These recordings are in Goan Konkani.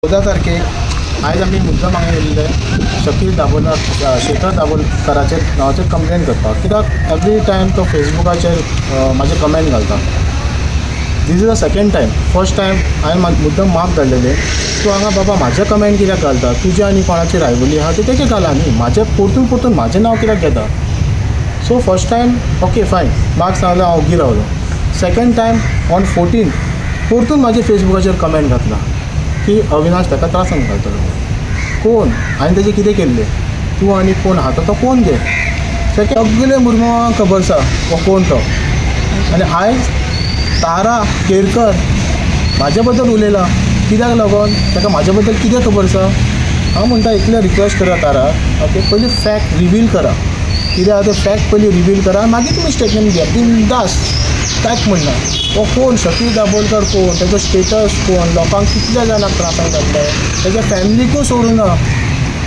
14 तारखेक आयज आमी मुद्दम हांगा येयल्ले शकील दाबोलकर शेखर दाबोलकराचेर नांवाचेर कंप्लेन करपाक, कित्याक एवरी टायम तो फेसबुकाचेर म्हाजे कमेंट घालता. This is the second time. First time हांवें मुद्दम मार्क धाडलेले, तूं हांगा बाबा म्हाजे कमेंट कित्याक घालता, तुज्या आनी कोणाची रायवली आहा तें तेजें घाला न्ही, म्हाजें परतून परतून म्हाजें नांव कित्याक घेता. So first time okay fine, mark सांगलें, हांव ओगी रावलो. सेकंड टायम ऑन 14 परतून म्हाजे फेसबुकाचेर कमेंट घातला की अविनाश ताका त्रासान घालतलो. कोण हांवें तेजें कितें केल्लें, तूं आनी कोण आहा तो कोण गे, सगळे मुरमुवांक खबर आसा हो कोण तो. आनी आयज तारा केरकर म्हाजे बद्दल उलयला, कित्याक लागून ताका म्हाजे बद्दल कितें खबर आसा. हांव म्हणटा इतलें रिक्वेस्ट करा तारा, ओके पयलीं फॅक्ट रिवील करा, कितें आहा तें फॅक्ट पयलीं रिवील करा, मागीर तुमी स्टेटमेंट दिया बिंदास. कांयच म्हणना हो कोण शकील दाबोलकर कोण, तेजो स्टेटस कोण, लोकांक कितल्या जाणांक त्रासान घातले, तेज्या फॅमिलीकूय सोडूं ना.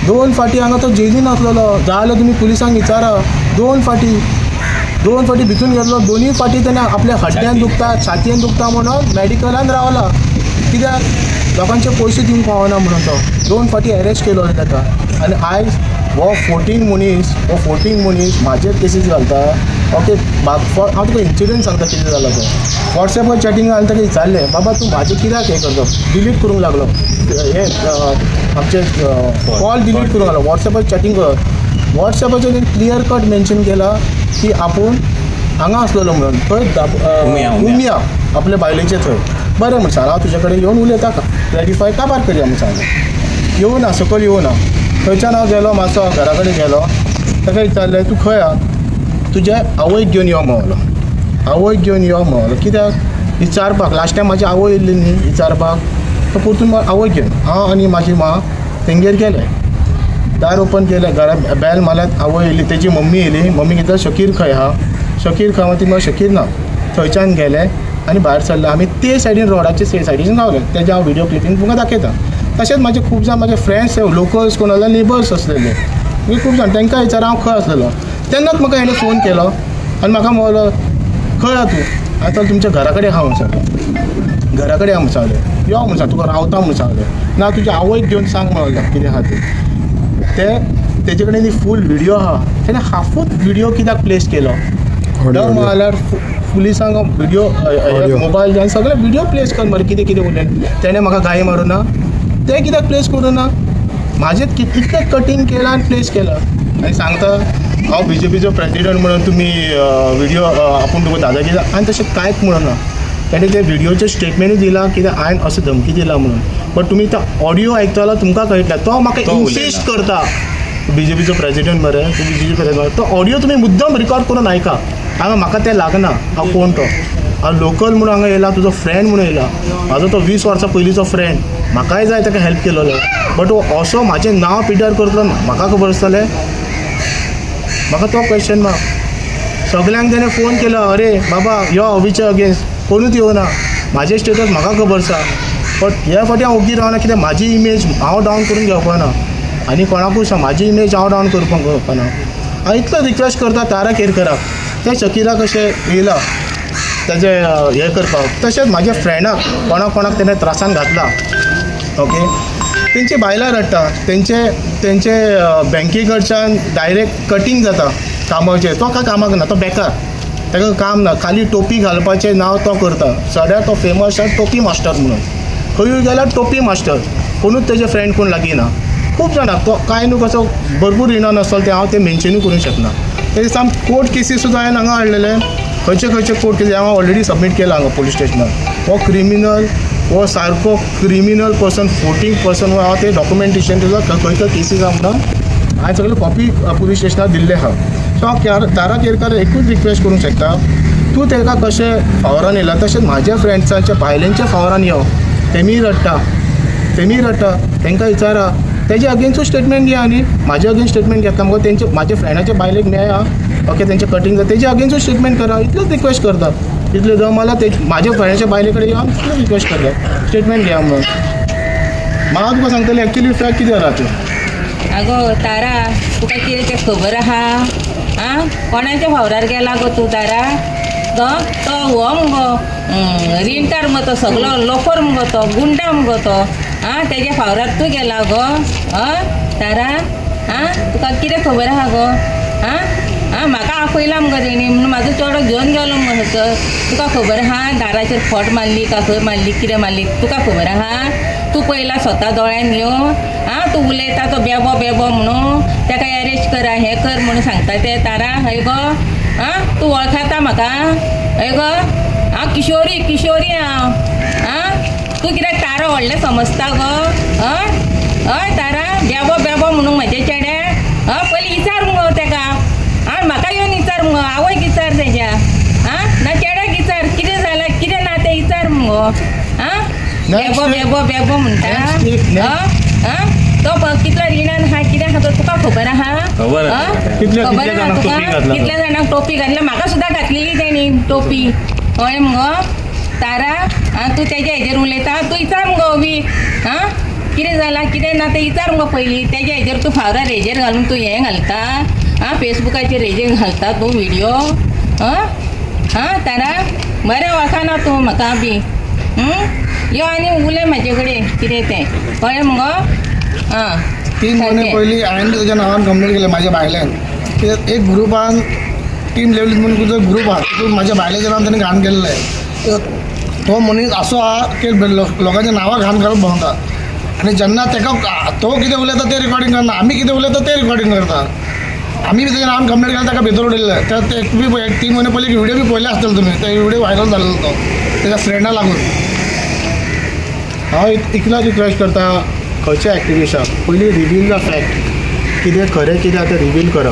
2 फाटी हांगा तो जेलीन आसलेलो, जाल्यार तुमी पुलिसांक विचारा, 2 फाटी भितून घेतलो, 2 फाटी तेणें आपल्या हड्ड्यान दुखता छातयेन दुखता म्हणून मॅडिकलान रावला, कित्याक लोकांचे पयशे दिवंक पावना म्हणून तो 2 फाटी अरेस्ट केलो ताका. आनी आयज हो 14 मनीस, हो 14 मनीस म्हाजेर केसीस घालता. ओके, हांव तुका इन्सिडंट सांगता कितें जाला तो. वॉट्सएपार चॅटींग हांवें ताका विचारलें, बाबा तूं म्हाजें कित्याक हें करता, डिलीट करूंक लागलो, हे आमचे कॉल डिलीट करूंक लागलो, वॉट्सएपार चॅटींग कर. वॉट्सएपाचेर क्लियर कट मेन्शन केला की आपूण हांगा आसलेलो म्हणून, थंय उमिया आपल्या बायलेचे थंय. बरें म्हण सांगलां, हांव तुजे कडेन येवन उलयता, क्लॅरिफाय काबार करया म्हण सांगलें. येवना, सकयल येवना. थंयच्यान हांव गेलो मातसो घरा कडेन गेलो, ताका विचारलें तूं खंय आहा, तुज्या आवयक घेवन यो म्हणलो, आवयक घेवन यो म्हणलो. कित्याक विचारपाक, लास्ट टायम म्हाजी आवय येयल्ली न्ही विचारपाक, तो परतून आवयक घेवन हांव आनी म्हाजी मां तेंगेर गेले. दार ओपन केलें, घरा बेल मारल्यार आवय येयली, तेजी मम्मी येयली. मम्मी कितें शकीर खंय आहा, शकीर खंय आहा, ती म्हणल्यार शकीर ना. थंयच्यान गेले आनी भायर सरले आमी ते सायडीन, रोडाचे ते सायडीन रावले. तेजे हांव व्हिडियो क्लिपींग तुमकां दाखयता. तशेंच म्हाजे खूब जाण म्हाजे फ्रेंड्स लोकल्स कोण आसले, नेबर्स आसलेले, खूब जाण, तांकां विचार हांव खंय आसलेलो. तेन्नाच म्हाका हेणें फोन केलो आनी म्हाका म्हणलो खंय आहा तूं, हांवें चल तुमच्या घरा कडेन आहा म्हूण सांगलें, घरा कडेन आहा म्हूण सांगलें, यो म्हूण सांग, तुका रावता म्हूण सांगलें, ना तुज्या आवयक घेवन सांग म्हणलें कितें आहा तें. ते तेजे कडेन फूल व्हिडियो आहा, तेणें हाफूच व्हिडियो कित्याक प्लेस केलो म्हणल्यार पुलिसांक व्हिडियो मोबायल आनी सगळे व्हिडियो प्लेस कर मरे, कितें कितें उलयलें. तेणें म्हाका गाळी मारूं ना, तें कित्याक प्लेस करूं ना, म्हाजें कितलें कटींग केलां आनी प्लेस केलां. आनी सांगता हांव बीजेपीचो प्रेजिडंट म्हणून तुमी व्हिडियो आपूण तुका दादागिरी, आनी तशें कांयच म्हणून ना. तेणें ते व्हिडियोचें स्टेटमेंटूय दिलां कित्याक हांवें असो धमकी दिला म्हणून, बट तुमी तो ऑडियो आयकतलो तुमकां कळटलें. तो म्हाका इन्सिस्ट करता बीजेपीचो प्रेजिडंट मरे तूं, बीजेपी प्रेजिडंट, तो ऑडियो तुमी मुद्दम रिकॉर्ड करून आयका. हांगा म्हाका तें लागना, हांव कोण तो, हांव लोकल म्हणून हांगा येयला, तुजो फ्रेंड म्हणून येयला, म्हाजो तो 20 वर्सां पयलींचो फ्रेंड, म्हाकाय जाय ताका हेल्प केलोलो, बट हो असो म्हाजें नांव पिड्ड्यार करतलो म्हाका खबर आसतलें. म्हाका तो क्वेश्चन मार्क. सगल्यांक तेणें फोन केलो, अरे बाबा यो अविच्या अगेन्स्ट, कोणूच येवना, म्हाजें स्टेटस म्हाका खबर आसा, बट ह्या फाटी हांव ओगी रावना, कित्याक म्हाजी इमेज हांव डावन करून घेवपाना आनी कोणाकूय सांग म्हाजी इमेज हांव डावन करपाक घेवपाना. हांव इतलो रिक्वेस्ट करता तारा केरकराक, त्या शकीला कशें येयला तेजें हें करपाक, तशेंच म्हाज्या फ्रेंडाक कोणाक कोणाक तेणें त्रासान घातला. ओके, तेंची बायलां रडटा, तेंचे तेंचे बँके कडच्यान डायरेक्ट कटींग जाता कामाचें, तो काय कामाक ना, तो बेकार, ताका काम ना, खाली टोपी घालपाचें नांव तो करता. सड्यार तो फेमस आसा टोपी मास्टर म्हणून, खंयूय गेल्यार टोपी मास्टर, कोणूच तेजे फ्रेंड कोण लागीं ना. खूब जाणां तो कांय न्हू कसो भरपूर रिणान आसतलो तें हांव तें मेन्शनूय करूंक शकना. तेजे साम कोर्ट केसी सुद्दां हांवें हांगा हाडलेले, खंयचे खंयचे कोर्ट केसी हांव ऑलरेडी सबमीट केला हांगा पुलीस स्टेशनार. हो क्रिमिनल, हो सारको क्रिमिनल पर्सन, 14 पर्सन हांव ते डॉक्युमेंटेशन तेजो खंय खंय केसीस आहा म्हणून हांवें सगळे कॉपी पुलीस स्टेशनार दिल्ले आहा. सो हांव तारा केरकर एकूच रिक्वेस्ट करूंक शकता, तूं ताका कशें फावरान येयला तशेंच म्हाज्या फ्रेंड्सांच्या बायलेंच्या फावरान यो, तेमीय रडटा, तेमीय रडटा, तांकां विचारा, तेजे अगेन्स्टूय स्टेटमेंट घे आनी म्हाजे अगेन्स्ट स्टेटमेंट घेतला मुगो, तेंचे म्हाज्या फ्रेंडाच्या बायलेक मेळ्ळा, ओके तेंचें कटींग जाता, तेजे अगेन्स्टूय स्टेटमेंट करा, इतलेंच रिक्वेस्ट करता. इतलें दम जाल्यार ते म्हाज्या फ्रेंडाच्या बायले कडेन यो, इतलें रिक्वेस्ट करता स्टेटमेंट घेया म्हणून. म्हाका तुका सांगतलें एक्चुअली फॅक्ट कितें जाला तें. आगो तारा, तुका कितें तें खबर आहा? आं, कोणाच्या फावरार गेला गो तूं तारा? तो तो हो मुगो रिणकार मुगो, तो सगलो लोफर मुगो, तो गुंडा मुगो तो. आं तेज्या फावरार तूं गेला गो हय तारा आं तुका कितें खबर आहा गो आं आं म्हाका आपयला मुगो तेणी म्हणून म्हाजो चेडो घेवन गेलो मुगो थंयसर तुका खबर आहा दाराचेर फट मारली का खंय मारली कितें मारली तुका खबर आहा तूं पयला स्वता दोळ्यान घेवन आं तूं उलयता तो बेबो बेबो म्हणून ताका एरेस्ट करा हें कर म्हणून सांगता ते तारा हय गो आं तूं वळखता म्हाका हय गो हांव किशोरी किशोरी हांव आं तूं कित्याक तारा व्हडलें समजता गो हय हय तारा बेबो बेबो म्हणून म्हजे चेड्याक हय पयलीं विचार मुगो ताका आं म्हाका येवन विचार मुगो आवयक विचार तेज्या आं ना चेड्याक विचार कितें जालां कितें ना तें विचार मुगो आं बेबो बेबो बेबो म्हणटा आं तो कितलो रिणान आहा कितें आहा तो तुका खबर आहा खबर आहा तुका कितल्या जाणांक टोपी घातल्या म्हाका सुद्दां घातलेली तेणी टोपी कळ्ळें मुगो तारा आं तूं तेज्या हेजेर उलयता तूं विचार मुगो अवी आं कितें जालां कितें ना तें विचार मुगो पयलीं तेज्या हेजेर तूं फावरार हेजेर घालून तूं हें घालता आं फेसबुकाचेर हेजेर घालता तूं विडियो आं आं तारा बरें वळखना तूं म्हाका बी यो आनी उलय म्हाजे कडेन कितें तें कळ्ळें मुगो आं 3 म्हयने पयलीं हांवें तेज्या नांवान कंप्लेन केलें म्हाज्या बायल्यान कित्याक एक ग्रुपान टीम लेवलीन म्हणून तुजो ग्रूप आहा तितून म्हाज्या बायलेच्या नांवान तेणें घाण केल्लें तो मनीस असो आहा की लोकांच्या नांवां घाण घालून भोंवता आनी जेन्ना ताका तो कितें उलयता तें रिकॉर्डिंग करना आमी कितें उलयता तें रिकॉर्डिंग करता आमी बी तेज्या नांवान कंप्लेन केल्या ताका भितर उडयल्लें तर ते बी 3 म्हयने पयलीं एक विडियो बी पळयले आसतले तुमी ते विडियो व्हायरल जाल्लो तो तेज्या फ्रेंडा लागून. हांव इतलोच रिक्वेस्ट करता खंयच्या एक्टिविस्टाक पयलीं रिवील the fact कितें खरें कितें आतां रिवील करा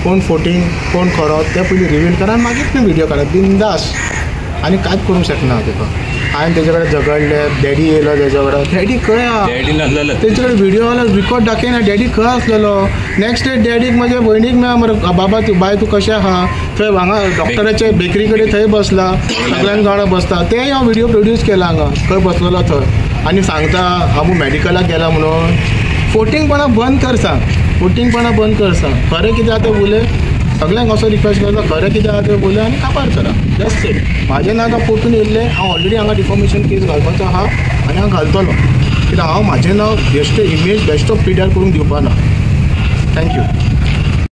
कोण फोटींग कोण खरो तें पयलीं रिवील करा आनी मागीर तुमी विडियो काडा बिंदास आनी कांयच करूंक शकना तुका. हांवें तेजे कडेन झगडलें डॅडी येयलो तेजे कडेन डॅडी खंय आहा तेजे कडेन विडियो आसलो रिकॉर्ड दाखयना डॅडी खंय आसलेलो नेक्स्ट डे डॅडीक म्हज्या भयणीक मेळ्ळा मरे बाबा तूं बाय तूं कशें आहा थंय हांगा डॉक्टराचे बेकरी कडेन थंय बसला सगळ्यांक वांगडा बसता तें हांव विडियो प्रोड्यूस केला हांगा खंय बसलेलो थंय आनी सांगता हांव मॅडिकलाक गेला म्हणून फोटिंगपणां बंद कर सांग फोटिंगपणां बंद कर सांग खरें कितें आतां उलय सगळ्यांक असो रिक्वेस्ट करता खरें कितें आहा तें उलय आनी काबार करा जस्ट it. म्हाजें नांव आतां परतून येयल्लें हांव ऑलरेडी हांगा डिफॉमेशन केस घालपाचो आहा आनी हांव घालतलो कित्याक हांव म्हाजें नांव बेश्टें इमेज बेश्टो पिड्यार करूंक दिवपा ना. Thank you.